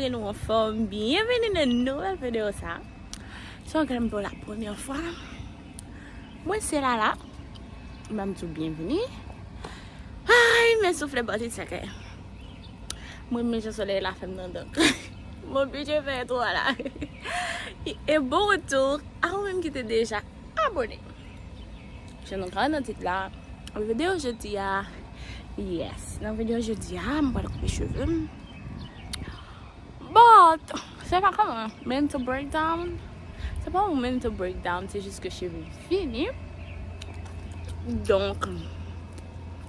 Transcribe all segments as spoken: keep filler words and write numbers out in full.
Nou anfòm, byenveni nan nouvèl videyo sa. Si w gen m pou la premyè fwa, mwen se Lala. Mwen di w byenveni. Ay, men soufle bò ti sèkè. Mwen men jan solèy la fè m nan dan. Mwen oblije fè entwo a la. E bon retour a ou menm ki te deja abòne. Jan nou ka wè nan tit la, videyo jodi a, yes, nan videyo jodi a, m pral koupe cheve m. But, se pa kòm mental breakdown. Se pa yon mental breakdown, se jis ke cheve m fini. Donk,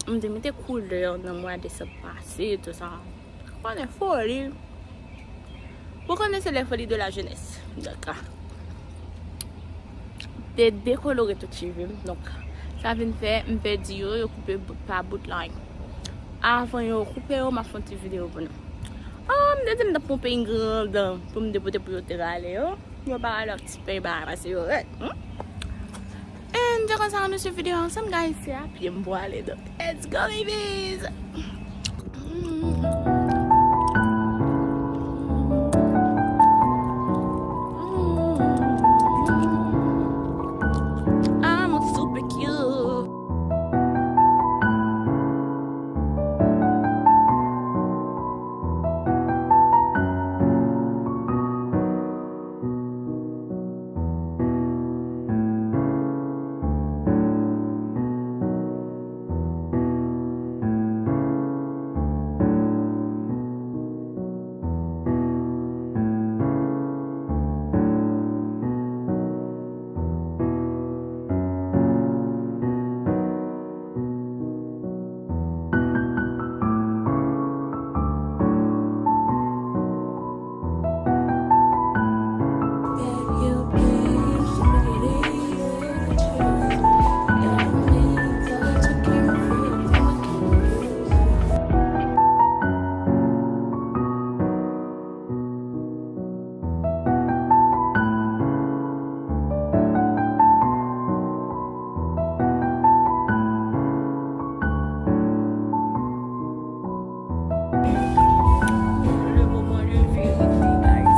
m te mete koulè nan mwa desanm pase, tou sa. Konnen foli. Vous connaissez les folies de la jeunesse. Dakò. Te dekolore tout cheve m. Donk, sa vin fè m pèdi yo, yo koupe bout pa bout la. Avan yo koupe yo, m ap fè yon ti videyo pou nou. Ah, m te di m t ap pran yon peny granda pou m depote pou yo te rale yo. Yo pa rale ak ti peny ba pase yo rèd. Hmm? And jan konsa nou swiv videyo ansanm, guys, se a pye m pou ale, donk, let's go, babies! I'm super cute. Le moment de vérité, guys.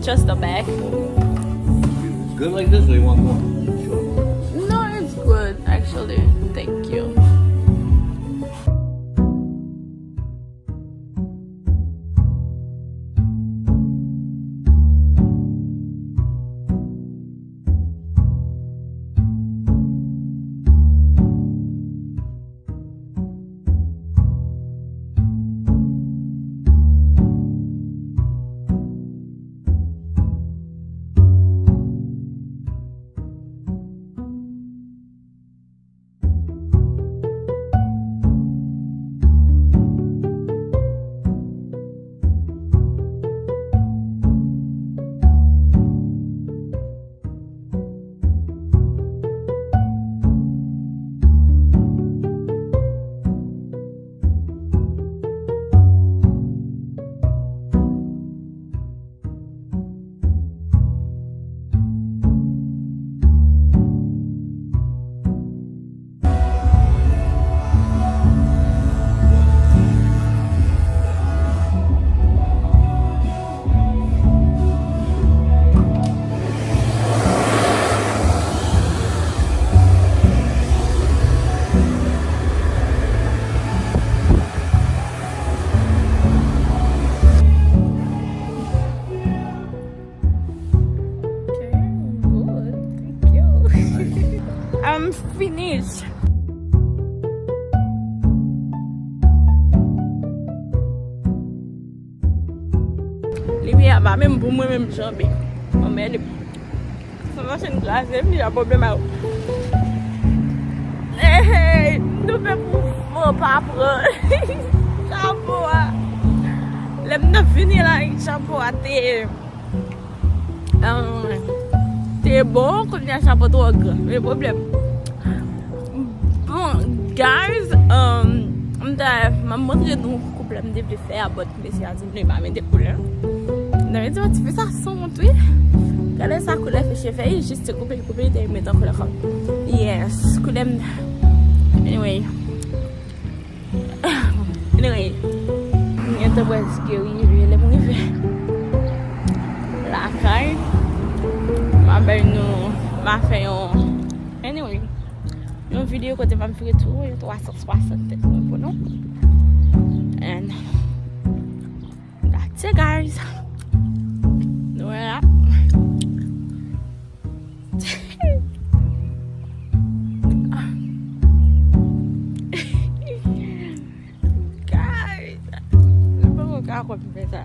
Just the back. It's good like this, or you want more? No, it's good, actually. Thank you. Okay, I'm good. Thank you. I'm finished. Limyè a pa menm pou mwen menm janbe. Anmède. Sa machin kraze m, deja pwoblèm a yo. Hey, nou fè pou van pa pran. Chapo a. Lè m nan vini la, chapo a te, um, te bon, kounye a chapo twò gran. Men pwoblèm. Bon, guys, um, m ta, m ap montre nou koup la m te vle fè a, but mesye a di m li pa mete koulè. Nan, li di, "Oh, ti fi sa sanwont, wi." Gade sa koulè fè cheve, li jis te koupe, li koupe, li te met an koulè kòm. Yes, koulè m. Anyway. Anyway. M gentan prèske rive, lè m rive lakay, m a bay nou, m a fè yon, anyway, yon videyo kote m ap vire tou, yon twa san swasant tèt mwen pou nou. And that's it, guys. Nou wè la. Guys, mwen poko ka konn fè sa.